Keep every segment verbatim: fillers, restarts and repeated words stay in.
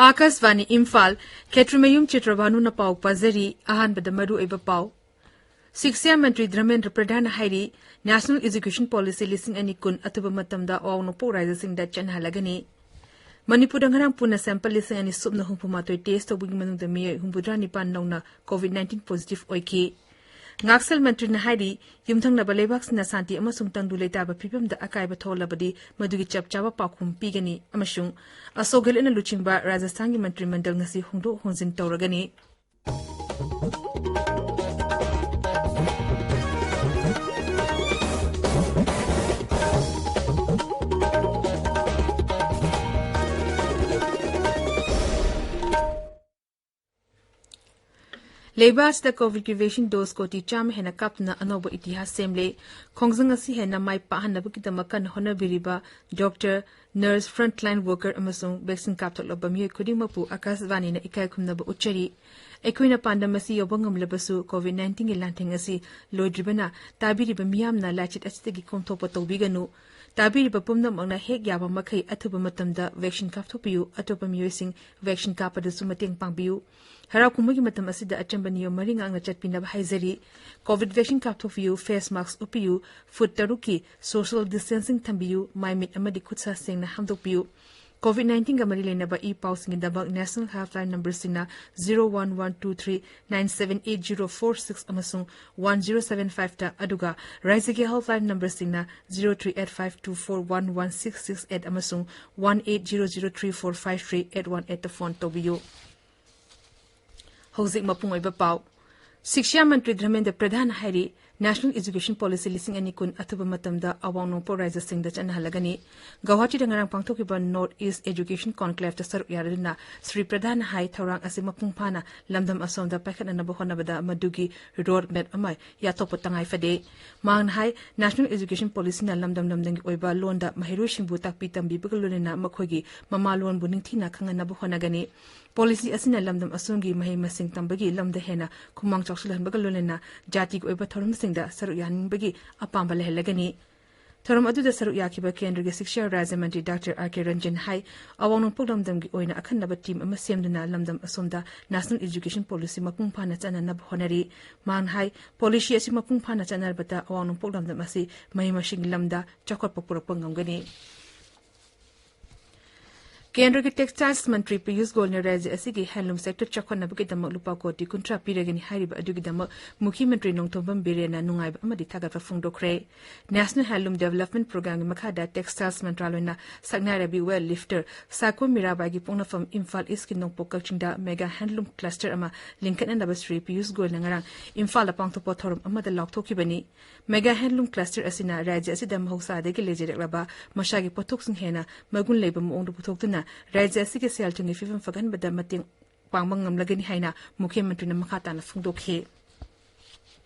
ꯑꯥꯀꯥꯁꯕꯥꯅꯤ ꯏꯝꯐꯥꯜ, ꯈꯦꯇ꯭ꯔꯤꯃꯌꯨꯝ ꯆꯤꯇ꯭ꯔꯚꯥꯅꯨꯅ ꯄꯥꯎ ꯄꯥꯖꯔꯤ꯫ ꯑꯍꯥꯟꯕꯗ ꯃꯔꯨꯑꯣꯏꯕ ꯄꯥꯎ꯫ ꯁꯤꯛꯁꯥ ꯃꯟꯇ꯭ꯔꯤ ꯙꯔꯃꯦꯟꯗ꯭ꯔ ꯄ꯭ꯔꯙꯥꯟꯅ ꯍꯥꯏꯔꯤ, National Education Policy ꯂꯤꯁꯤꯡ ꯑꯅꯤ ꯀꯨꯟ ꯑꯊꯨꯕ ꯃꯇꯝꯗ ꯑꯋꯥꯡ ꯅꯣꯡꯄꯣꯛ ꯔꯥꯖ꯭ꯌꯁꯤꯡꯗ ꯆꯠꯅꯍꯜꯂꯒꯅꯤ꯫ ꯃꯅꯤꯄꯨꯔꯗ ꯉꯔꯥꯡ ꯄꯨꯟꯅ sample ꯂꯤꯁꯤꯡ ꯑꯅꯤ ꯁꯨꯞꯅ ꯍꯨꯝꯐꯨ ꯃꯥꯊꯣꯏ test ꯇꯧꯕꯒꯤ ꯃꯅꯨꯡꯗ ꯃꯤꯑꯣꯏ ꯍꯨꯝꯐꯨꯇꯔꯥ ꯅꯤꯄꯥꯟ ꯅꯧꯅ COVID nineteen positive ꯑꯣꯏꯈꯤ꯫ ꯉꯥꯛꯁꯦꯜ ꯃꯟꯇ꯭ꯔꯤꯅ ꯍꯥꯏꯔꯤ, ꯌꯨꯝꯊꯪꯅꯕ ꯂꯩꯕꯥꯛꯁꯤꯡꯅ ꯁꯥꯟꯇꯤ ꯑꯃꯁꯨꯡ ꯇꯪꯗꯨ ꯂꯩꯇꯥꯕ ꯐꯤꯕꯝꯗ ꯑꯀꯥꯏꯕ ꯊꯣꯛꯍꯜꯂꯕꯗꯤ ꯃꯗꯨꯒꯤ ꯆꯞ ꯆꯥꯕ ꯄꯥꯎꯈꯨꯝ ꯄꯤꯒꯅꯤ ꯑꯃꯁꯨꯡ ꯑꯁꯣꯛ ꯒꯦꯍꯂꯣꯠꯅ ꯂꯨꯆꯤꯡꯕ ꯔꯥꯖꯁꯊꯥꯟꯒꯤ ꯃꯟꯇ꯭ꯔꯤ ꯃꯟꯗꯜ ꯉꯁꯤ ꯍꯣꯡꯗꯣꯛ ꯍꯣꯡꯖꯤꯟ ꯇꯧꯔꯒꯅꯤ꯫ ꯂꯩꯕꯥꯛ ꯑꯁꯤꯗ COVID ꯀꯤ vaccine dose ꯀꯣꯇꯤ ꯆꯥꯝꯃ ꯍꯦꯟꯅ ꯀꯥꯞꯇꯨꯅ ꯑꯅꯧꯕ ꯏꯇꯤꯍꯥꯁ ꯁꯦꯝꯂꯦ꯫ ꯈꯣꯡꯖꯪ ꯑꯁꯤ ꯍꯦꯟꯅ ꯃꯥꯏ ꯄꯥꯛꯍꯟꯅꯕꯒꯤꯗꯃꯛ ꯀꯟꯅ ꯍꯣꯠꯅꯕꯤꯔꯤꯕ doctor, nurse, frontline worker ꯑꯃꯁꯨꯡ vaccine ꯀꯥꯞꯊꯣꯛꯂꯕ ꯃꯤꯑꯣꯏ ꯈꯨꯗꯤꯡꯃꯛꯄꯨ ꯑꯥꯀꯥꯁꯕꯥꯅꯤꯅ ꯏꯀꯥꯏ ꯈꯨꯝꯅꯕ ꯎꯠꯆꯔꯤ꯫ ꯑꯩꯈꯣꯏꯅ ꯄꯥꯟꯗꯝ ꯑꯁꯤ ꯌꯧꯕ ꯉꯝꯂꯕꯁꯨ COVID nineteen ꯒꯤ ꯂꯥꯟꯊꯦꯡ ꯑꯁꯤ ꯂꯣꯏꯗ꯭ꯔꯤꯕꯅ ꯇꯥꯕꯤꯔꯤꯕ ꯃꯤꯌꯥꯝꯅ ꯂꯥꯏꯆꯠ ꯑꯁꯤꯗꯒꯤ ꯀꯣꯝꯊꯣꯛꯄ ꯇꯧꯕꯤꯒꯅꯨ꯫ ꯇꯥꯕꯤꯔꯤꯕ ꯄꯨꯝꯅꯃꯛꯅ ꯍꯦꯛ ꯌꯥꯕ ꯃꯈꯩ ꯑꯊꯨꯕ ꯃꯇꯝꯗ vaccine ꯀꯥꯞꯊꯣꯛꯄꯤꯌꯨ꯫ ꯑꯇꯣꯞꯄ ꯃꯤꯑꯣꯏꯁꯤꯡ vaccine ꯀꯥꯞꯄꯗꯁꯨ ꯃꯇꯦꯡ ꯄꯥꯡꯕꯤꯌꯨ꯫ ꯍꯔꯥꯎ ꯀꯨꯝꯍꯩꯒꯤ ꯃꯇꯝ ꯑꯁꯤꯗ ꯑꯆꯝꯕ ꯅꯤꯌꯣꯝ ꯃꯔꯤ ꯉꯥꯛꯅ ꯆꯠꯄꯤꯅꯕ ꯍꯥꯏꯖꯔꯤ꯫ COVID vaccine ꯀꯥꯞꯊꯣꯛꯄꯤꯌꯨ, face mask ꯎꯞꯄꯤꯌꯨ, foot ꯇꯔꯨꯛꯀꯤ social distancing ꯊꯝꯕꯤꯌꯨ, ꯃꯥꯏ ꯃꯤꯠ ꯑꯃꯗꯤ ꯈꯨꯠ ꯁꯥ ꯁꯦꯡꯅ ꯍꯥꯝꯗꯣꯛꯄꯤꯌꯨ꯫ COVID nineteen ꯒ ꯃꯔꯤ ꯂꯩꯅꯕ ꯏ ꯄꯥꯎꯁꯤꯡꯒꯤꯗꯃꯛ national helpline number ꯁꯤꯡꯅ zero one one two three nine seven eight zero four six ꯑꯃꯁꯨꯡ one zero seven five ꯇ, ꯑꯗꯨꯒ ꯔꯥꯏꯖ꯭ꯌꯒꯤ helpline number ꯁꯤꯡꯅ zero three eight five two four one one six six eight ꯑꯃꯁꯨꯡ one eight zero zero three four five three eight one eight ꯇ phone ꯇꯧꯕꯤꯌꯨ꯫ ꯍꯧꯖꯤꯛ ꯃꯄꯨꯡ ꯑꯣꯏꯕ ꯄꯥꯎ꯫ ꯁꯤꯛꯁꯥ ꯃꯟꯇ꯭ꯔꯤ ꯙꯔꯃꯦꯟꯗ꯭ꯔ ꯄ꯭ꯔꯙꯥꯟ ꯍꯥꯏꯔꯤ, National Education Policy ꯂꯤꯁꯤꯡ ꯑꯅꯤ ꯀꯨꯟ ꯑꯊꯨꯕ ꯃꯇꯝꯗ ꯑꯋꯥꯡ ꯅꯣꯡꯄꯣꯛ ꯔꯥꯖ꯭ꯌꯁꯤꯡꯗ ꯆꯠꯅꯍꯜꯂꯒꯅꯤ꯫ ꯒꯧꯍꯥꯇꯤꯗ ꯉꯔꯥꯡ ꯄꯥꯡꯊꯣꯛꯈꯤꯕ North East Education Conclaveꯇ ꯁꯔꯨꯛ ꯌꯥꯔꯗꯨꯅ ꯁ꯭ꯔꯤ ꯄ꯭ꯔꯙꯥꯟꯅ ꯍꯥꯏ, ꯊꯧꯔꯥꯡ ꯑꯁꯤ ꯃꯄꯨꯡ ꯐꯥꯅ ꯂꯝꯗꯝ ꯑꯁꯣꯝꯗ ꯄꯥꯏꯈꯠꯅꯅꯕ ꯍꯣꯠꯅꯕꯗ ꯃꯗꯨꯒꯤ road map ꯑꯃ ꯌꯥꯠꯊꯣꯛꯄ ꯇꯉꯥꯏ ꯐꯗꯦ꯫ ꯃꯍꯥꯛꯅ ꯍꯥꯏ, National Education Policyꯅ ꯂꯝꯗꯝ ꯂꯝꯗꯝꯒꯤ ꯑꯣꯏꯕ ꯂꯣꯟꯗ ꯃꯍꯩꯔꯣꯏꯁꯤꯡꯕꯨ ꯇꯥꯛꯄꯤ ꯇꯝꯕꯤꯕꯒ ꯂꯣꯏꯅꯅ ꯃꯈꯣꯏꯒꯤ ꯃꯃꯥ ꯂꯣꯟꯕꯨ ꯅꯤꯡꯊꯤꯅ ꯈꯪꯍꯟꯅꯕ ꯍꯣꯠꯅꯒꯅꯤ꯫ Policy ꯑꯁꯤꯅ ꯂꯝꯗꯝ ꯑꯁꯣꯝꯒꯤ ꯃꯍꯩ ꯃꯁꯤꯡ ꯇꯝꯕꯒꯤ ꯂꯝꯗ ꯍꯦꯟꯅ ꯈꯨꯃꯥꯡ ꯆꯥꯎꯁꯤꯜꯍꯟꯕꯒ ꯂꯣꯏꯅꯅ ꯖꯥꯇꯤꯒꯤ ꯑꯣꯏꯕ ꯊꯧꯔꯝꯁꯤꯡꯗ ꯁꯔꯨꯛ ꯌꯥꯍꯟꯅꯤꯡꯕꯒꯤ ꯑꯄꯥꯝꯕ ꯂꯩꯍꯜꯂꯒꯅꯤ꯫ ꯊꯧꯔꯝ ꯑꯗꯨꯗ ꯁꯔꯨꯛ ꯌꯥꯈꯤꯕ ꯀꯦꯟꯗ꯭ꯔꯒꯤ ꯁꯤꯛꯁꯥ ꯔꯥꯖ꯭ꯌ ꯃꯟꯇ꯭ꯔꯤ ꯗꯥꯛꯇꯔ ꯑꯥꯔ ꯀꯦ ꯔꯟꯖꯟ ꯍꯥꯏ, ꯑꯋꯥꯡ ꯅꯣꯡꯄꯣꯛ ꯂꯝꯗꯝꯒꯤ ꯑꯣꯏꯅ ꯑꯈꯟꯅꯕ team ꯑꯃ ꯁꯦꯝꯗꯨꯅ ꯂꯝꯗꯝ ꯑꯁꯣꯝꯗ National Education Policy ꯃꯄꯨꯡ ꯐꯥꯅ ꯆꯠꯅꯅꯕ ꯍꯣꯠꯅꯔꯤ꯫ ꯃꯍꯥꯛꯅ ꯍꯥꯏ, policy ꯑꯁꯤ ꯃꯄꯨꯡ ꯐꯥꯅ ꯆꯠꯅꯔꯕꯗ ꯑꯋꯥꯡ ꯅꯣꯡꯄꯣꯛ ꯂꯝꯗꯝ ꯑꯁꯤ ꯃꯍꯩ ꯃꯁꯤꯡꯒꯤ ꯂꯝꯗ ꯆꯥꯎꯈꯠꯄ ꯄꯨꯔꯛꯄ ꯉꯝꯒꯅꯤ꯫ ꯀꯦꯟꯗ꯭ꯔꯒꯤ Textiles ꯃꯟꯇ꯭ꯔꯤ ꯄꯤꯌꯨꯁ ꯒꯣꯌꯜꯅ ꯔꯥꯖ꯭ꯌ ꯑꯁꯤꯒꯤ handloom sector ꯆꯥꯎꯈꯠꯅꯕꯒꯤꯗꯃꯛ ꯂꯨꯄꯥ ꯀꯣꯇꯤ ꯀꯨꯟꯊ꯭ꯔꯥ ꯄꯤꯔꯒꯅꯤ ꯍꯥꯏꯔꯤꯕ ꯑꯗꯨꯒꯤꯗꯃꯛ ꯃꯨꯈ꯭ꯌ ꯃꯟꯇ꯭ꯔꯤ ꯅꯣꯡꯊꯣꯝꯕꯝ ꯕꯤꯔꯦꯟꯅ ꯅꯨꯡꯉꯥꯏꯕ ꯑꯃꯗꯤ ꯊꯥꯒꯠꯄ ꯐꯣꯡꯗꯣꯛꯈ꯭ꯔꯦ꯫ National Handloom Development Programꯒꯤ ꯃꯈꯥꯗ Textiles ꯃꯟꯇ꯭ꯔꯥꯂꯣꯏꯅ ꯁꯛꯅꯥꯏꯔꯕꯤ Well Lifter ꯁꯥꯏꯀꯣꯝ ꯃꯤꯔꯥꯕꯥꯏꯒꯤ ꯄꯣꯛꯅꯐꯝ ꯏꯝꯐꯥꯜ Eastꯀꯤ ꯅꯣꯡꯄꯣꯛ ꯀꯛꯆꯤꯡꯗ mega handloom cluster ꯑꯃ ꯂꯤꯡꯈꯠꯅꯅꯕ ꯁ꯭ꯔꯤ ꯄꯤꯌꯨꯁ ꯒꯣꯌꯜꯅ ꯉꯔꯥꯡ ꯏꯝꯐꯥꯜꯗ ꯄꯥꯡꯊꯣꯛꯄ ꯊꯧꯔꯝ ꯑꯃꯗ ꯂꯥꯎꯊꯣꯛꯈꯤꯕꯅꯤ꯫ Mega handloom cluster ꯑꯁꯤꯅ ꯔꯥꯖ꯭ꯌ ꯑꯁꯤꯗ ꯃꯍꯧꯁꯥꯗꯒꯤ ꯂꯩꯖꯔꯛꯂꯕ ꯃꯁꯥꯒꯤ ꯄꯣꯠꯊꯣꯛꯁꯤꯡ ꯍꯦꯟꯅ ꯃꯒꯨꯟ ꯂꯩꯕ ꯃꯑꯣꯡꯗ ꯄꯨꯊꯣꯛꯇꯨꯅ ꯔꯥꯖ꯭ꯌ ꯑꯁꯤꯒꯤ ꯁꯦꯜ ꯊꯨꯝꯒꯤ ꯐꯤꯕꯝ ꯐꯒꯠꯍꯟꯕꯗ ꯃꯇꯦꯡ ꯄꯥꯡꯕ ꯉꯝꯂꯒꯅꯤ ꯍꯥꯏꯅ ꯃꯨꯈ꯭ꯌ ꯃꯟꯇ꯭ꯔꯤꯅ ꯃꯈꯥ ꯇꯥꯅ ꯐꯣꯡꯗꯣꯛꯈꯤ꯫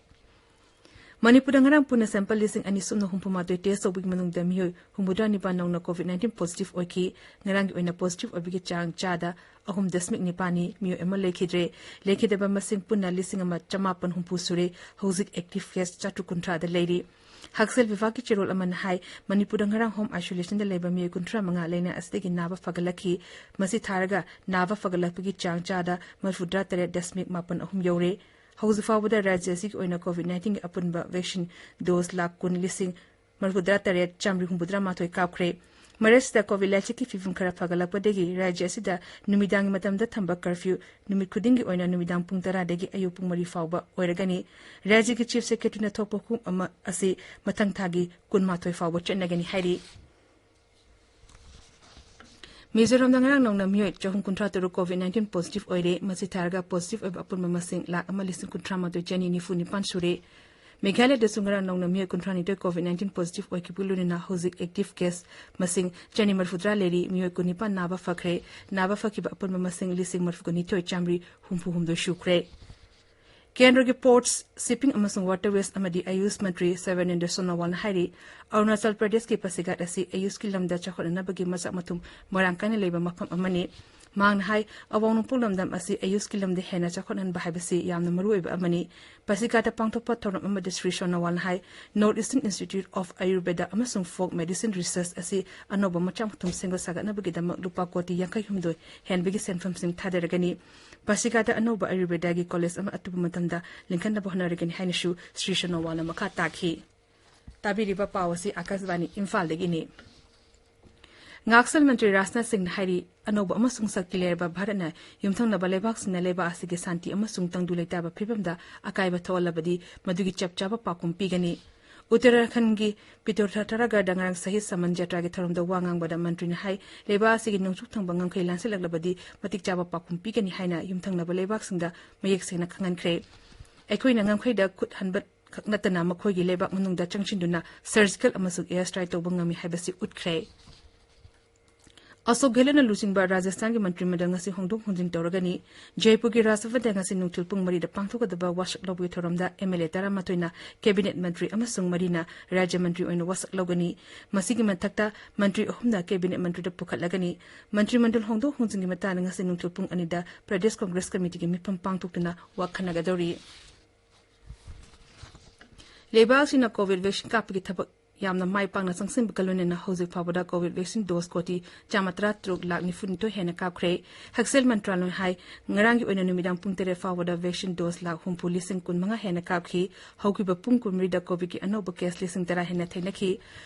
ꯃꯅꯤꯄꯨꯔꯗ ꯉꯔꯥꯡ ꯄꯨꯟꯅ sample ꯂꯤꯁꯤꯡ ꯑꯅꯤ ꯁꯨꯞꯅ ꯍꯨꯝꯐꯨ ꯃꯥꯊꯣꯏ test ꯇꯧꯕꯒꯤ ꯃꯅꯨꯡꯗ ꯃꯤꯑꯣꯏ ꯍꯨꯝꯐꯨꯇꯔꯥ ꯅꯤꯄꯥꯟ ꯅꯧꯅ COVID nineteen positive ꯑꯣꯏꯈꯤ꯫ ꯉꯔꯥꯡꯒꯤ ꯑꯣꯏꯅ positive ꯑꯣꯏꯕꯒꯤ ꯆꯥꯡ ꯆꯥꯗ ꯑꯍꯨꯝ ꯗꯁꯃꯤꯛ ꯅꯤꯄꯥꯟꯅꯤ, ꯃꯤꯑꯣꯏ ꯑꯃ ꯂꯩꯈꯤꯗ꯭ꯔꯦ꯫ ꯂꯩꯈꯤꯗꯕ ꯃꯁꯤꯡ ꯄꯨꯟꯅ ꯂꯤꯁꯤꯡ ꯑꯃ ꯆꯃꯥꯄꯟ ꯍꯨꯝꯐꯨ ꯁꯨꯔꯦ꯫ ꯍꯧꯖꯤꯛ active case ꯆꯥꯇ꯭ꯔꯨꯛ ꯀꯨꯟꯊ꯭ꯔꯥꯗ ꯂꯩꯔꯤ꯫ ꯍꯛꯁꯦꯜ ꯕꯤꯚꯥꯒꯀꯤ ꯆꯦꯔꯣꯜ ꯑꯃꯅ ꯍꯥꯏ, ꯃꯅꯤꯄꯨꯔꯗ ꯉꯔꯥꯡ home isolationꯗ ꯂꯩꯕ ꯃꯤꯑꯣꯏ ꯀꯨꯟꯊ꯭ꯔꯥ ꯃꯉꯥ ꯂꯥꯏꯅꯥ ꯑꯁꯤꯗꯒꯤ ꯅꯥꯕ ꯐꯒꯠꯂꯛꯈꯤ꯫ ꯃꯁꯤ ꯊꯥꯔꯒ ꯅꯥꯕ ꯐꯒꯠꯂꯛꯄꯒꯤ ꯆꯥꯡ ꯆꯥꯗ ꯃꯔꯤꯐꯨꯇꯔꯥ ꯇꯔꯦꯠ ꯗꯁꯃꯤꯛ ꯃꯥꯄꯟ ꯑꯍꯨꯝ ꯌꯧꯔꯦ꯫ ꯍꯧꯖꯤꯛ ꯐꯥꯎꯕꯗ ꯔꯥꯖ꯭ꯌ ꯑꯁꯤꯒꯤ ꯑꯣꯏꯅ COVID nineteenꯒꯤ ꯑꯄꯨꯟꯕ vaccine dose ꯂꯥꯈ ꯀꯨꯟ ꯂꯤꯁꯤꯡ ꯃꯔꯤꯐꯨꯇꯔꯥ ꯇꯔꯦꯠ ꯆꯥꯃꯔꯤ ꯍꯨꯝꯐꯨꯇꯔꯥ ꯃꯥꯊꯣꯏ ꯀꯥꯞꯈ꯭ꯔꯦ꯫ ꯃꯔꯛꯁꯤꯗ COVID ꯂꯥꯏꯆꯠꯀꯤ ꯐꯤꯕꯝ ꯈꯔ ꯐꯒꯠꯂꯛꯄꯗꯒꯤ ꯔꯥꯖ꯭ꯌ ꯑꯁꯤꯗ ꯅꯨꯃꯤꯗꯥꯡꯒꯤ ꯃꯇꯝꯗ ꯊꯝꯕ curfew ꯅꯨꯃꯤꯠ ꯈꯨꯗꯤꯡꯒꯤ ꯑꯣꯏꯅ ꯅꯨꯃꯤꯗꯥꯡ ꯄꯨꯡ ꯇꯔꯥꯗꯒꯤ ꯑꯌꯨꯛ ꯄꯨꯡ ꯃꯔꯤ ꯐꯥꯎꯕ ꯑꯣꯏꯔꯒꯅꯤ꯫ ꯔꯥꯖ꯭ꯌꯒꯤ Chief Secretaryꯅ ꯊꯣꯛꯄ ꯍꯨꯀꯨꯝ ꯑꯃ ꯑꯁꯤ ꯃꯊꯪ ꯊꯥꯒꯤ ꯀꯨꯟꯃꯥꯊꯣꯏ ꯐꯥꯎꯕ ꯆꯠꯅꯒꯅꯤ ꯍꯥꯏꯔꯤ꯫ ꯃꯤꯖꯣꯔꯥꯝꯗ ꯉꯔꯥꯡ ꯅꯧꯅ ꯃꯤꯑꯣꯏ ꯆꯍꯨꯝ ꯀꯨꯟꯊ꯭ꯔꯥ ꯇꯔꯨꯛ COVID nineteen positive ꯑꯣꯏꯔꯦ꯫ ꯃꯁꯤ ꯊꯥꯔꯒ positive ꯑꯣꯏꯕ ꯑꯄꯨꯟꯕ ꯃꯁꯤꯡ ꯂꯥꯈ ꯑꯃ ꯂꯤꯁꯤꯡ ꯀꯨꯟꯊ꯭ꯔꯥ ꯃꯥꯊꯣꯏ ꯆꯅꯤ ꯅꯤꯐꯨ ꯅꯤꯄꯥꯟ ꯁꯨꯔꯦ꯫ ꯃꯦꯘꯥꯂꯌꯗꯁꯨ ꯉꯔꯥꯡ ꯅꯧꯅ ꯃꯤꯑꯣꯏ ꯀꯨꯟꯊ꯭ꯔꯥ ꯅꯤꯊꯣꯏ ꯀꯣꯚꯤꯗ ꯅꯥꯏꯟꯇꯤꯟ ꯄꯣꯖꯤꯇꯤꯚ ꯑꯣꯏꯈꯤꯕꯒ ꯂꯣꯏꯅꯅ ꯍꯧꯖꯤꯛ ꯑꯦꯛꯇꯤꯚ ꯀꯦꯁ ꯃꯁꯤꯡ ꯆꯅꯤ ꯃꯔꯤꯐꯨꯇꯔꯥ ꯂꯩꯔꯤ꯫ ꯃꯤꯑꯣꯏ ꯀꯨꯟꯅꯤꯄꯥꯟ ꯅꯥꯕ ꯐꯈ꯭ꯔꯦ꯫ ꯅꯥꯕ ꯐꯈꯤꯕ ꯑꯄꯨꯟꯕ ꯃꯁꯤꯡ ꯂꯤꯁꯤꯡ ꯃꯔꯤꯐꯨꯒ ꯅꯤꯊꯣꯏ ꯆꯥꯝꯃꯔꯤ ꯍꯨꯝꯐꯨ ꯍꯨꯝꯗꯣꯏ ꯁꯨꯈ꯭ꯔꯦ꯫ ꯀꯦꯟꯗ꯭ꯔꯒꯤ ꯄꯣꯔꯠꯁ, ꯁꯤꯞꯄꯤꯡ ꯑꯃꯁꯨꯡ ꯋꯥꯇꯔꯋꯦꯁ ꯑꯃꯗꯤ ꯑꯌꯨꯁ ꯃꯟꯇ꯭ꯔꯤ ꯁꯔꯕꯥꯅꯟꯗ ꯁꯣꯅꯣꯋꯥꯜꯅ ꯍꯥꯏꯔꯤ, ꯑꯔꯨꯅꯥꯆꯜ ꯄ꯭ꯔꯗꯦꯁꯀꯤ ꯄꯥꯁꯤꯘꯥꯠ ꯑꯁꯤ ꯑꯌꯨꯁꯀꯤ ꯂꯝꯗ ꯆꯥꯎꯈꯠꯅꯅꯕꯒꯤ ꯃꯆꯥꯛ ꯃꯊꯨꯝ ꯃꯔꯥꯡ ꯀꯥꯏꯅ ꯂꯩꯕ ꯃꯐꯝ ꯑꯃꯅꯤ꯫ ꯃꯍꯥꯛꯅ ꯍꯥꯏ, ꯑꯋꯥꯡ ꯅꯣꯡꯄꯣꯛ ꯂꯝꯗꯝ ꯑꯁꯤ ꯑꯌꯨꯁꯀꯤ ꯂꯝꯗ ꯍꯦꯟꯅ ꯆꯥꯎꯈꯠꯍꯟꯕ ꯍꯥꯏꯕꯁꯤ ꯌꯥꯝꯅ ꯃꯔꯨꯑꯣꯏꯕ ꯑꯃꯅꯤ꯫ ꯄꯥꯁꯤꯘꯥꯠꯇ ꯄꯥꯡꯊꯣꯛꯄ ꯊꯧꯔꯝ ꯑꯃꯗ ꯁ꯭ꯔꯤ ꯁꯣꯅꯣꯋꯥꯜꯅ ꯍꯥꯏ, North Eastern Institute of Ayurveda ꯑꯃꯁꯨꯡ Folk Medicine Research ꯑꯁꯤ ꯑꯅꯧꯕ ꯃꯆꯥꯛ ꯃꯊꯨꯝ ꯁꯦꯝꯒꯠ ꯁꯥꯒꯠꯅꯕꯒꯤꯗꯃꯛ ꯂꯨꯄꯥ ꯀꯣꯇꯤ ꯌꯥꯡꯈꯩ ꯍꯨꯝꯗꯣꯏ ꯍꯦꯟꯕꯒꯤ ꯁꯦꯟꯐꯝꯁꯤꯡ ꯊꯥꯗꯔꯒꯅꯤ꯫ ꯄꯥꯁꯤꯘꯥꯠꯇ ꯑꯅꯧꯕ ꯑꯌꯨꯔꯚꯦꯗꯥꯒꯤ ꯀꯣꯂꯦꯖ ꯑꯃ ꯑꯊꯨꯕ ꯃꯇꯝꯗ ꯂꯤꯡꯈꯠꯅꯕ ꯍꯣꯠꯅꯔꯒꯅꯤ ꯍꯥꯏꯅꯁꯨ ꯁ꯭ꯔꯤ ꯁꯣꯅꯣꯋꯥꯜꯅ ꯃꯈꯥ ꯇꯥꯈꯤ꯫ ꯇꯥꯕꯤꯔꯤꯕ ꯄꯥꯎ ꯑꯁꯤ ꯑꯥꯀꯥꯁꯕꯥꯅꯤ ꯏꯝꯐꯥꯜꯗꯒꯤꯅꯤ꯫ ꯉꯥꯛꯁꯦꯜ ꯃꯟꯇ꯭ꯔꯤ ꯔꯥꯖꯅꯥꯊ ꯁꯤꯡꯅ ꯍꯥꯏꯔꯤ, ꯑꯅꯧꯕ ꯑꯃꯁꯨꯡ ꯁꯛꯇꯤ ꯂꯩꯔꯕ ꯚꯥꯔꯠꯅ ꯌꯨꯝꯊꯪꯅꯕ ꯂꯩꯕꯥꯛꯁꯤꯡꯅ ꯂꯩꯕꯥꯛ ꯑꯁꯤꯒꯤ ꯁꯥꯟꯇꯤ ꯑꯃꯁꯨꯡ ꯇꯪꯗꯨ ꯂꯩꯇꯥꯕ ꯐꯤꯕꯝꯗ ꯑꯀꯥꯏꯕ ꯊꯣꯛꯍꯜꯂꯕꯗꯤ ꯃꯗꯨꯒꯤ ꯆꯞ ꯆꯥꯕ ꯄꯥꯎꯈꯨꯝ ꯄꯤꯒꯅꯤ꯫ ꯎꯠꯇꯔꯥꯈꯟꯗꯒꯤ ꯄꯤꯇꯣꯔꯊꯥꯊꯥꯔꯒꯔꯗ ꯉꯔꯥꯡ ꯁꯍꯤꯗ ꯁꯃꯟ ꯖꯇ꯭ꯔꯥꯒꯤ ꯊꯧꯔꯝꯗ ꯋꯥ ꯉꯥꯡꯕꯗ ꯃꯟꯇ꯭ꯔꯤꯅ ꯍꯥꯏ, ꯂꯩꯕꯥꯛ ꯑꯁꯤꯒꯤ ꯅꯣꯡꯆꯨꯞ ꯊꯪꯕ ꯉꯝꯈꯩ ꯂꯥꯟꯁꯤꯜꯂꯛꯂꯕꯗꯤ ꯃꯇꯤꯛ ꯆꯥꯕ ꯄꯥꯎꯈꯨꯝ ꯄꯤꯒꯅꯤ ꯍꯥꯏꯅ ꯌꯨꯝꯊꯪꯅꯕ ꯂꯩꯕꯥꯛꯁꯤꯡꯗ ꯃꯌꯦꯛ ꯁꯦꯡꯅ ꯈꯪꯍꯟꯈ꯭ꯔꯦ꯫ ꯑꯩꯈꯣꯏꯅ ꯉꯝꯈꯩꯗ ꯈꯨꯠ ꯍꯟꯕ ꯈꯛ ꯅꯠꯇꯅ ꯃꯈꯣꯏꯒꯤ ꯂꯩꯕꯥꯛ ꯃꯅꯨꯡꯗ ꯆꯪꯁꯤꯟꯗꯨꯅ ꯁꯔꯖꯤꯀꯦꯜ ꯑꯃꯁꯨꯡ ꯑꯦꯌꯔ ꯁ꯭ꯇ꯭ꯔꯥꯏꯛ ꯇꯧꯕ ꯉꯝꯃꯤ ꯍꯥꯏꯕꯁꯤ ꯎꯠꯈ꯭ꯔꯦ꯫ ꯑꯁꯣꯛ ꯒꯦꯍꯂꯣꯠꯅ ꯂꯨꯆꯤꯡꯕ ꯔꯥꯖꯁꯊꯥꯟꯒꯤ ꯃꯟꯇ꯭ꯔꯤ ꯃꯟꯗꯜ ꯉꯁꯤ ꯍꯣꯡꯗꯣꯛ ꯍꯣꯡꯖꯤꯟ ꯇꯧꯔꯒꯅꯤ꯫ ꯖꯩꯄꯨꯔꯒꯤ ꯔꯥꯖꯚꯕꯟꯗ ꯉꯁꯤ ꯅꯨꯡꯊꯤꯜ ꯄꯨꯡ ꯃꯔꯤꯗ ꯄꯥꯡꯊꯣꯛꯀꯗꯕ ꯋꯥꯁꯛ ꯂꯧꯕꯒꯤ ꯊꯧꯔꯝꯗ ꯑꯦꯝ ꯑꯦꯜ ꯑꯦ ꯇꯔꯥꯃꯥꯊꯣꯏꯅ ꯀꯦꯕꯤꯅꯦꯠ ꯃꯟꯇ꯭ꯔꯤ ꯑꯃꯁꯨꯡ ꯃꯔꯤꯅ ꯔꯥꯖ꯭ꯌ ꯃꯟꯇ꯭ꯔꯤ ꯑꯣꯏꯅ ꯋꯥꯁꯛ ꯂꯧꯒꯅꯤ꯫ ꯃꯁꯤꯒꯤ ꯃꯊꯛꯇ ꯃꯟꯇ꯭ꯔꯤ ꯑꯍꯨꯝꯅ ꯀꯦꯕꯤꯅꯦꯠ ꯃꯟꯇ꯭ꯔꯤꯗ ꯄꯨꯈꯠꯂꯒꯅꯤ꯫ ꯃꯟꯇ꯭ꯔꯤ ꯃꯟꯗꯜ ꯍꯣꯡꯗꯣꯛ ꯍꯣꯡꯖꯤꯟꯒꯤ ꯃꯇꯥꯡꯗ ꯉꯁꯤ ꯅꯨꯡꯊꯤꯜ ꯄꯨꯡ ꯑꯅꯤꯗ ꯄ꯭ꯔꯗꯦꯁ ꯀꯪꯒ꯭ꯔꯦꯁ ꯀꯃꯤꯇꯤꯒꯤ ꯃꯤꯐꯝ ꯄꯥꯡꯊꯣꯛꯇꯨꯅ ꯋꯥ ꯈꯟꯅꯒꯗꯧꯔꯤ꯫ ꯂꯩꯕꯥꯛ ꯑꯁꯤꯅ ꯀꯣꯚꯤꯗ ꯚꯦꯛꯁꯤꯟ ꯀꯥꯞꯄꯒꯤ ꯊꯕꯛ ꯌꯥꯝꯅ ꯃꯥꯏ ꯄꯥꯛꯅ ꯆꯪꯁꯤꯟꯕꯒ ꯂꯣꯏꯅꯅ ꯍꯧꯖꯤꯛ ꯐꯥꯎꯕꯗ ꯀꯣꯚꯤꯗ ꯚꯦꯛꯁꯤꯟ ꯗꯣꯁ ꯀꯣꯇꯤ ꯆꯥꯝꯃ ꯇꯔꯥ ꯇꯔꯨꯛ ꯂꯥꯈ ꯅꯤꯐꯨ ꯅꯤꯊꯣꯏ ꯍꯦꯟꯅ ꯀꯥꯞꯈ꯭ꯔꯦ꯫ ꯍꯛꯁꯦꯜ ꯃꯟꯇ꯭ꯔꯥꯂꯌꯅ ꯍꯥꯏ, ꯉꯔꯥꯡꯒꯤ ꯑꯣꯏꯅ ꯅꯨꯃꯤꯗꯥꯡ ꯄꯨꯡ ꯇꯔꯦꯠ ꯐꯥꯎꯕꯗ ꯚꯦꯛꯁꯤꯟ ꯗꯣꯁ ꯂꯥꯈ ꯍꯨꯝꯐꯨ ꯂꯤꯁꯤꯡ ꯀꯨꯟ ꯃꯉꯥ ꯍꯦꯟꯅ ꯀꯥꯞꯈꯤ꯫ ꯍꯧꯈꯤꯕ ꯄꯨꯡ ꯀꯨꯟꯃꯔꯤꯗ ꯀꯣꯚꯤꯗꯀꯤ ꯑꯅꯧꯕ ꯀꯦꯁ ꯂꯤꯁꯤꯡ ꯇꯔꯥ ꯍꯦꯟꯅ ꯊꯦꯡꯅꯈꯤ꯫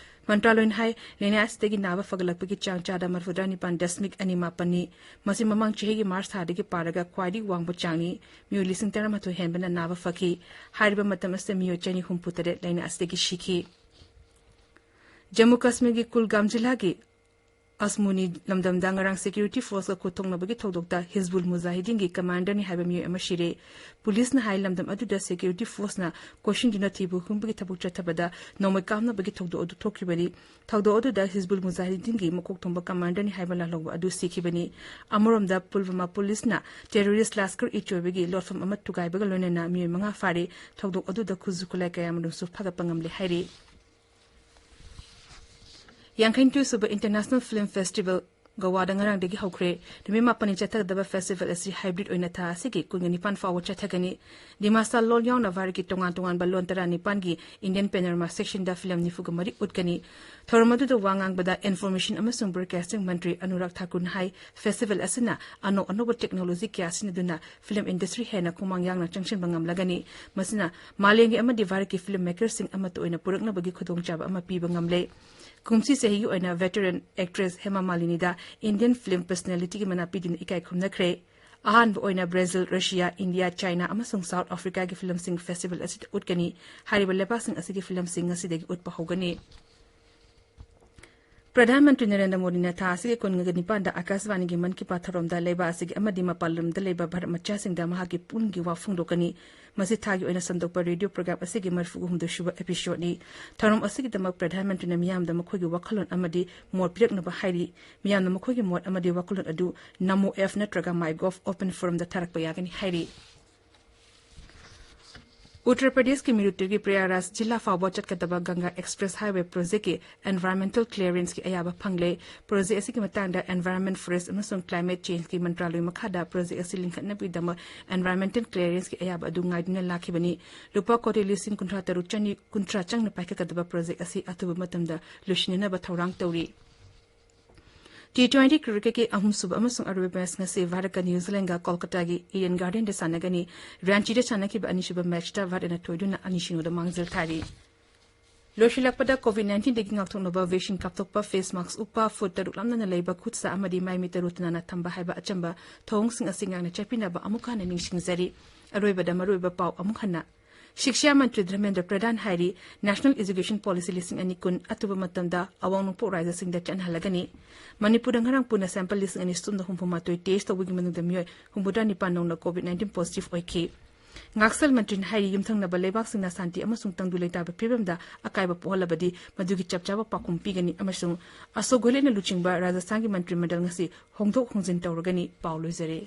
ꯃꯟꯇ꯭ꯔꯥꯂꯌꯅ ꯍꯥꯏ, ꯂꯥꯏꯅꯥ ꯑꯁꯤꯗꯒꯤ ꯅꯥꯕ ꯐꯒꯠꯂꯛꯄꯒꯤ ꯆꯥꯡ ꯆꯥꯗ ꯃꯔꯤꯐꯨꯇꯔꯥ ꯅꯤꯄꯥꯟ ꯗꯁꯃꯤꯛ ꯑꯅꯤ ꯃꯥꯄꯟꯅꯤ꯫ ꯃꯁꯤ ꯃꯃꯥꯡ ꯆꯍꯤꯒꯤ ꯃꯥꯔꯆ ꯊꯥꯗꯒꯤ ꯄꯥꯔꯒ ꯈ꯭ꯋꯥꯏꯗꯒꯤ ꯋꯥꯡꯕ ꯆꯥꯡꯅꯤ꯫ ꯃꯤꯑꯣꯏ ꯂꯤꯁꯤꯡ ꯇꯔꯥꯃꯥꯊꯣꯏ ꯍꯦꯟꯕꯅ ꯅꯥꯕ ꯐꯈꯤ꯫ ꯍꯥꯏꯔꯤꯕ ꯃꯇꯝ ꯑꯁꯤꯗ ꯃꯤꯑꯣꯏ ꯆꯅꯤ ꯍꯨꯝꯐꯨ ꯇꯔꯦꯠ ꯂꯥꯏꯅꯥ ꯑꯁꯤꯗꯒꯤ ꯁꯤꯈꯤ꯫ ꯖꯝꯃꯨ ꯀꯥꯁꯃꯤꯔꯒꯤ ꯀꯨꯜꯒꯥꯝ ꯖꯤꯂꯥꯒꯤ ꯑꯁꯃꯨꯅꯤ ꯂꯝꯗꯝꯗ ꯉꯔꯥꯡ ꯁꯦꯀ꯭ꯌꯨꯔꯤꯇꯤ ꯐꯣꯔꯁꯀ ꯈꯨꯠꯊꯣꯛꯅꯕꯒꯤ ꯊꯧꯗꯣꯛꯇ ꯍꯤꯖꯕꯨꯜ ꯃꯨꯖꯥꯍꯤꯗꯤꯟꯒꯤ ꯀꯃꯥꯟꯗꯔꯅꯤ ꯍꯥꯏꯕ ꯃꯤꯑꯣꯏ ꯑꯃ ꯁꯤꯔꯦ꯫ ꯄꯨꯂꯤꯁꯅ ꯍꯥꯏ, ꯂꯝꯗꯝ ꯑꯗꯨꯗ ꯁꯦꯀ꯭ꯌꯨꯔꯤꯇꯤ ꯐꯣꯔꯁꯅ ꯀꯣꯏꯁꯤꯟꯗꯨꯅ ꯊꯤꯕ ꯍꯨꯝꯕꯒꯤ ꯊꯕꯛ ꯆꯠꯊꯕꯗ ꯅꯣꯡꯃꯩ ꯀꯥꯞꯅꯕꯒꯤ ꯊꯧꯗꯣꯛ ꯑꯗꯨ ꯊꯣꯛꯈꯤꯕꯅꯤ꯫ ꯊꯧꯗꯣꯛ ꯑꯗꯨꯗ ꯍꯤꯖꯕꯨꯜ ꯃꯨꯖꯥꯍꯤꯗꯤꯟꯒꯤ ꯃꯀꯣꯛ ꯊꯣꯡꯕ ꯀꯃꯥꯟꯗꯔꯅꯤ ꯍꯥꯏꯕ ꯂꯥꯜꯍꯧꯕ ꯑꯗꯨ ꯁꯤꯈꯤꯕꯅꯤ꯫ ꯑꯃꯔꯣꯝꯗ, ꯄꯨꯜꯋꯥꯃꯥ ꯄꯨꯂꯤꯁꯅ ꯇꯦꯔꯣꯔꯤꯁ ꯂꯥꯁꯀꯔ ꯏ ꯇꯣꯏꯕꯥꯒꯤ ꯂꯣꯠꯐꯝ ꯑꯃ ꯊꯨꯒꯥꯏꯕꯒ ꯂꯣꯏꯅꯅ ꯃꯤꯑꯣꯏ ꯃꯉꯥ ꯐꯥꯔꯦ꯫ ꯊꯧꯗꯣꯛ ꯑꯗꯨꯗ ꯈꯨꯠꯁꯨ ꯈꯨꯠꯂꯥꯏ ꯀꯌꯥꯃꯔꯨꯝꯁꯨ ꯐꯥꯒꯠꯄ ꯉꯝꯂꯦ ꯍꯥꯏꯔꯤ꯫ ꯌꯥꯡꯈꯩꯅꯤꯊꯣꯏ ꯁꯨꯕ ꯏꯟꯇꯔꯅꯦꯁꯅꯦꯜ ꯐꯤꯜꯝ ꯐꯦꯁꯇꯤꯚꯦꯜ ꯒꯣꯋꯥꯗ ꯉꯔꯥꯡꯗꯒꯤ ꯍꯧꯈ꯭ꯔꯦ꯫ ꯅꯨꯃꯤꯠ ꯃꯥꯄꯟꯅꯤ ꯆꯠꯊꯒꯗꯕ ꯐꯦꯁꯇꯤꯚꯦꯜ ꯑꯁꯤ ꯍꯥꯏꯕ꯭ꯔꯤꯗ ꯑꯣꯏꯅ ꯊꯥ ꯑꯁꯤꯒꯤ ꯀꯨꯟꯒ ꯅꯤꯄꯥꯟ ꯐꯥꯎꯕ ꯆꯠꯊꯒꯅꯤ꯫ ꯗꯤꯃꯥꯁꯥ ꯂꯣꯜ ꯌꯥꯎꯅ ꯚꯥꯔꯠꯀꯤ ꯇꯣꯉꯥꯟ ꯇꯣꯉꯥꯟꯕ ꯂꯣꯟ ꯇꯔꯥꯅꯤꯄꯥꯟꯒꯤ ꯏꯟꯗꯤꯌꯟ ꯄꯦꯅꯣꯔꯃꯥ ꯁꯦꯛꯁꯟꯗ ꯐꯤꯂꯝ ꯅꯤꯐꯨꯒ ꯃꯔꯤ ꯎꯠꯀꯅꯤ꯫ ꯊꯧꯔꯝ ꯑꯗꯨꯗ ꯋꯥ ꯉꯥꯡꯕꯗ ꯏꯟꯐꯣꯔꯃꯦꯁꯟ ꯑꯃꯁꯨꯡ ꯕ꯭ꯔꯣꯗꯀꯥꯁꯇꯤꯡ ꯃꯟꯇ꯭ꯔꯤ ꯑꯅꯨꯔꯥꯒ ꯊꯥꯀꯨꯔꯅ ꯍꯥꯏ, ꯐꯦꯁꯇꯤꯚꯦꯜ ꯑꯁꯤꯅ ꯑꯅꯧ ꯑꯅꯧꯕ ꯇꯦꯛꯅꯣꯂꯣꯖꯤ ꯀꯌꯥ ꯁꯤꯖꯤꯟꯅꯗꯨꯅ ꯐꯤꯂꯝ ꯏꯟꯗꯁꯇ꯭ꯔꯤ ꯍꯦꯟꯅ ꯈꯣꯡꯃꯥꯡ ꯌꯥꯡꯅ ꯆꯪꯁꯤꯟꯕ ꯉꯝꯂꯒꯅꯤ꯫ ꯃꯁꯤꯅ ꯃꯥꯂꯦꯝꯒꯤ ꯑꯃꯗꯤ ꯚꯥꯔꯠꯀꯤ ꯐꯤꯂꯝ ꯃꯦꯀꯔꯁꯤꯡ ꯑꯃꯠꯇ ꯑꯣꯏꯅ ꯄꯨꯔꯛꯅꯕꯒꯤ ꯈꯨꯗꯣꯡꯆꯥꯕ ꯑꯃ ꯄꯤꯕ ꯉꯝꯂꯦ꯫ ꯀꯨꯝꯁꯤ ꯆꯍꯤꯒꯤ ꯑꯣꯏꯅ ꯚꯦꯇꯔꯟ ꯑꯦꯛꯇ꯭ꯔꯦꯁ ꯍꯦꯃꯥ ꯃꯥꯂꯤꯅꯤꯗ ꯏꯟꯗꯤꯌꯟ ꯐꯤꯂꯝ ꯄꯔꯁꯅꯦꯂꯤꯇꯤꯒꯤ ꯃꯅꯥ ꯄꯤꯗꯨꯅ ꯏꯀꯥꯏ ꯈꯨꯝꯅꯈ꯭ꯔꯦ꯫ ꯑꯍꯥꯟꯕ ꯑꯣꯏꯅ ꯕ꯭ꯔꯥꯖꯤꯜ, ꯔꯁꯤꯌꯥ, ꯏꯟꯗꯤꯌꯥ, ꯆꯥꯏꯅꯥ ꯑꯃꯁꯨꯡ ꯁꯥꯎꯠ ꯑꯐ꯭ꯔꯤꯀꯥꯒꯤ ꯐꯤꯂꯝꯁꯤꯡ ꯐꯦꯁꯇꯤꯚꯦꯜ ꯑꯁꯤꯗ ꯎꯠꯀꯅꯤ꯫ ꯍꯥꯏꯔꯤꯕ ꯂꯩꯕꯥꯛꯁꯤꯡ ꯑꯁꯤꯒꯤ ꯐꯤꯂꯝꯁꯤꯡ ꯉꯁꯤꯗꯒꯤ ꯎꯠꯄ ꯍꯧꯒꯅꯤ꯫ ꯄ꯭ꯔꯙꯥꯟ ꯃꯟꯇ꯭ꯔꯤ ꯅꯔꯦꯟꯗ꯭ꯔ ꯃꯣꯗꯤꯅ ꯊꯥ ꯑꯁꯤꯒꯤ ꯀꯨꯟꯒ ꯅꯤꯄꯥꯟꯗ ꯑꯥꯀꯥꯁꯕꯥꯅꯤꯒꯤ ꯃꯟ ꯀꯤ ꯕꯥꯠ ꯊꯧꯔꯝꯗ ꯂꯩꯕꯥꯛ ꯑꯁꯤꯒꯤ ꯑꯃꯗꯤ ꯃꯄꯥꯟ ꯂꯝꯗ ꯂꯩꯕ ꯚꯥꯔꯠ ꯃꯆꯥꯁꯤꯡꯗ ꯃꯍꯥꯛꯀꯤ ꯄꯨꯛꯅꯤꯡꯒꯤ ꯋꯥ ꯐꯣꯡꯗꯣꯛꯀꯅꯤ꯫ ꯃꯁꯤ ꯊꯥꯒꯤ ꯑꯣꯏꯅ ꯁꯟꯗꯣꯛꯄ ꯔꯦꯗꯤꯑꯣ ꯄ꯭ꯔꯣꯒ꯭ꯔꯥꯝ ꯑꯁꯤꯒꯤ ꯃꯔꯤꯐꯨ ꯍꯨꯝꯗꯣꯏ ꯁꯨꯕ ꯑꯦꯄꯤꯁꯣꯗꯅꯤ꯫ ꯊꯧꯔꯝ ꯑꯁꯤꯒꯤꯗꯃꯛ ꯄ꯭ꯔꯙꯥꯟ ꯃꯟꯇ꯭ꯔꯤꯅ ꯃꯤꯌꯥꯝꯗ ꯃꯈꯣꯏꯒꯤ ꯋꯥꯈꯜꯂꯣꯟ ꯑꯃꯗꯤ ꯃꯣꯠ ꯄꯤꯔꯛꯅꯕ ꯍꯥꯏꯔꯤ꯫ ꯃꯤꯌꯥꯝꯅ ꯃꯈꯣꯏꯒꯤ ꯃꯣꯠ ꯑꯃꯗꯤ ꯋꯥꯈꯜꯂꯣꯟ ꯑꯗꯨ ꯅꯃꯣ ꯑꯦꯞ ꯅꯠꯇ꯭ꯔꯒ ꯃꯥꯏ ꯒꯣꯚ ꯑꯣꯄꯟ ꯐꯣꯔꯝꯗ ꯊꯥꯔꯛꯄ ꯌꯥꯒꯅꯤ ꯍꯥꯏꯔꯤ꯫ ꯎꯠꯇꯔ ꯄ꯭ꯔꯗꯦꯁꯀꯤ ꯃꯤꯔꯨꯠꯇꯒꯤ ꯄ꯭ꯔꯌꯥꯔꯥꯖ ꯖꯤꯂꯥ ꯐꯥꯎꯕ ꯆꯠꯀꯗꯕ ꯒꯪꯒꯥ ꯑꯦꯛꯁꯄ꯭ꯔꯦꯁ ꯍꯥꯏꯋꯦ ꯄ꯭ꯔꯣꯖꯦꯛꯀꯤ ꯑꯦꯟꯚꯥꯏꯔꯟꯃꯦꯟꯇꯦꯜ ꯀ꯭ꯂꯤꯌꯔꯦꯟꯁꯀꯤ ꯑꯌꯥꯕ ꯐꯪꯂꯦ꯫ ꯄ꯭ꯔꯣꯖꯦꯛ ꯑꯁꯤꯒꯤ ꯃꯇꯥꯡꯗ ꯑꯦꯟꯚꯥꯏꯔꯟꯃꯦꯟꯠ, ꯐꯣꯔꯦꯁꯠ ꯑꯃꯁꯨꯡ ꯀ꯭ꯂꯥꯏꯃꯦꯠ ꯆꯦꯟꯖꯀꯤ ꯃꯟꯇ꯭ꯔꯥꯂꯣꯏ ꯃꯈꯥꯗ ꯄ꯭ꯔꯣꯖꯦꯛ ꯑꯁꯤ ꯂꯤꯡꯈꯠꯅꯕꯒꯤꯗꯃꯛ ꯑꯦꯟꯚꯥꯏꯔꯟꯃꯦꯟꯇꯦꯜ ꯀ꯭ꯂꯤꯌꯔꯦꯟꯁꯀꯤ ꯑꯌꯥꯕ ꯑꯗꯨ ꯉꯥꯏꯗꯨꯅ ꯂꯥꯛꯈꯤꯕꯅꯤ꯫ ꯂꯨꯄꯥ ꯀꯣꯇꯤ ꯂꯤꯁꯤꯡ ꯀꯨꯟꯊ꯭ꯔꯥ ꯇꯔꯨꯛ ꯆꯅꯤ ꯀꯨꯟꯊ꯭ꯔꯥ ꯆꯪꯅ ꯄꯥꯏꯈꯠꯀꯗꯕ ꯄ꯭ꯔꯣꯖꯦꯛ ꯑꯁꯤ ꯑꯊꯨꯕ ꯃꯇꯝꯗ ꯂꯣꯏꯁꯤꯟꯅꯅꯕ ꯊꯧꯔꯥꯡ ꯇꯧꯔꯤ꯫ ꯇꯤ ꯇ꯭ꯋꯦꯟꯇꯤ ꯀ꯭ꯔꯤꯀꯦꯠꯀꯤ ꯑꯍꯨꯝꯁꯨꯕ ꯑꯃꯁꯨꯡ ꯑꯔꯣꯏꯕ ꯃꯦꯆ ꯉꯁꯤ ꯚꯥꯔꯠꯀ ꯅ꯭ꯌꯨ ꯖꯤꯂꯦꯟꯒ ꯀꯣꯜꯀꯇꯥꯒꯤ ꯏꯗꯦꯟ ꯒꯥꯔꯗꯦꯟꯗ ꯁꯥꯟꯅꯒꯅꯤ꯫ ꯔꯥꯟꯆꯤꯗ ꯁꯥꯟꯅꯈꯤꯕ ꯑꯅꯤꯁꯨꯕ ꯃꯦꯆꯇ ꯚꯥꯔꯠꯅ ꯊꯣꯏꯗꯨꯅ ꯑꯅꯤ ꯁꯤꯅꯣꯗ ꯃꯥꯡꯖꯤꯜ ꯊꯥꯔꯤ꯫ ꯂꯣꯏꯁꯤꯜꯂꯛꯄꯗ, ꯀꯣꯚꯤꯗ ꯅꯥꯏꯟꯇꯤꯟꯗꯒꯤ ꯉꯥꯛꯊꯣꯛꯅꯕ ꯚꯦꯛꯁꯤꯟ ꯀꯥꯞꯊꯣꯛꯄ, ꯐꯦꯁ ꯃꯥꯛꯁ ꯎꯞꯄ, ꯐꯨꯠ ꯇꯔꯨꯛ ꯂꯥꯞꯅꯅ ꯂꯩꯕ, ꯈꯨꯠ ꯁꯥ ꯑꯃꯗꯤ ꯃꯥꯏ ꯃꯤꯠ ꯇꯔꯨ ꯇꯅꯥꯟꯅ ꯊꯝꯕ ꯍꯥꯏꯕ ꯑꯆꯝꯕ ꯊꯧꯑꯣꯡꯁꯤꯡ ꯑꯁꯤ ꯉꯥꯛꯅ ꯆꯠꯄꯤꯅꯕ ꯑꯃꯨꯛ ꯍꯟꯅ ꯅꯤꯡꯁꯤꯡꯖꯔꯤ꯫ ꯑꯔꯣꯏꯕꯗ ꯃꯔꯨꯑꯣꯏꯕ ꯄꯥꯎ ꯑꯃꯨꯛ ꯍꯟꯅ꯫ ꯁꯤꯛꯁꯥ ꯃꯟꯇ꯭ꯔꯤ ꯙꯔꯃꯦꯟꯗ꯭ꯔ ꯄ꯭ꯔꯙꯥꯟ ꯍꯥꯏꯔꯤ, National Education Policy ꯂꯤꯁꯤꯡ ꯑꯅꯤ ꯀꯨꯟ ꯑꯊꯨꯕ ꯃꯇꯝꯗ ꯑꯋꯥꯡ ꯅꯣꯡꯄꯣꯛ ꯔꯥꯖ꯭ꯌꯁꯤꯡꯗ ꯆꯠꯍꯜꯂꯒꯅꯤ꯫ ꯃꯅꯤꯄꯨꯔꯗ ꯉꯔꯥꯡ ꯄꯨꯟꯅ sample ꯂꯤꯁꯤꯡ ꯑꯅꯤ ꯆꯥꯇ꯭ꯔꯨꯛ ꯍꯨꯝꯐꯨ ꯃꯥꯊꯣꯏ test ꯇꯧꯕꯒꯤ ꯃꯅꯨꯡꯗ ꯃꯤꯑꯣꯏ ꯍꯨꯝꯐꯨꯇꯔꯥ ꯅꯤꯄꯥꯟ ꯅꯧꯅ COVID nineteen positive ꯑꯣꯏꯈꯤ꯫ ꯉꯥꯛꯁꯦꯜ ꯃꯟꯇ꯭ꯔꯤꯅ ꯍꯥꯏꯔꯤ, ꯌꯨꯝꯊꯪꯅꯕ ꯂꯩꯕꯥꯛꯁꯤꯡꯅ ꯁꯥꯟꯇꯤ ꯑꯃꯁꯨꯡ ꯇꯪꯗꯨ ꯂꯩꯇꯥꯕ ꯐꯤꯕꯝꯗ ꯑꯀꯥꯏꯕ ꯄꯣꯛꯍꯜꯂꯕꯗꯤ ꯃꯗꯨꯒꯤ ꯆꯞ ꯆꯥꯕ ꯄꯥꯎꯈꯨꯝ ꯄꯤꯒꯅꯤ ꯑꯃꯁꯨꯡ ꯑꯁꯣꯛ ꯒꯦꯍꯂꯣꯠꯅ ꯂꯨꯆꯤꯡꯕ ꯔꯥꯖꯁꯊꯥꯟꯒꯤ ꯃꯟꯇ꯭ꯔꯤ ꯃꯟꯗꯜ ꯉꯁꯤ ꯍꯣꯡꯗꯣꯛ ꯍꯣꯡꯖꯤꯟ ꯇꯧꯔꯒꯅꯤ꯫ ꯄꯥꯎ ꯂꯣꯏꯖꯔꯦ꯫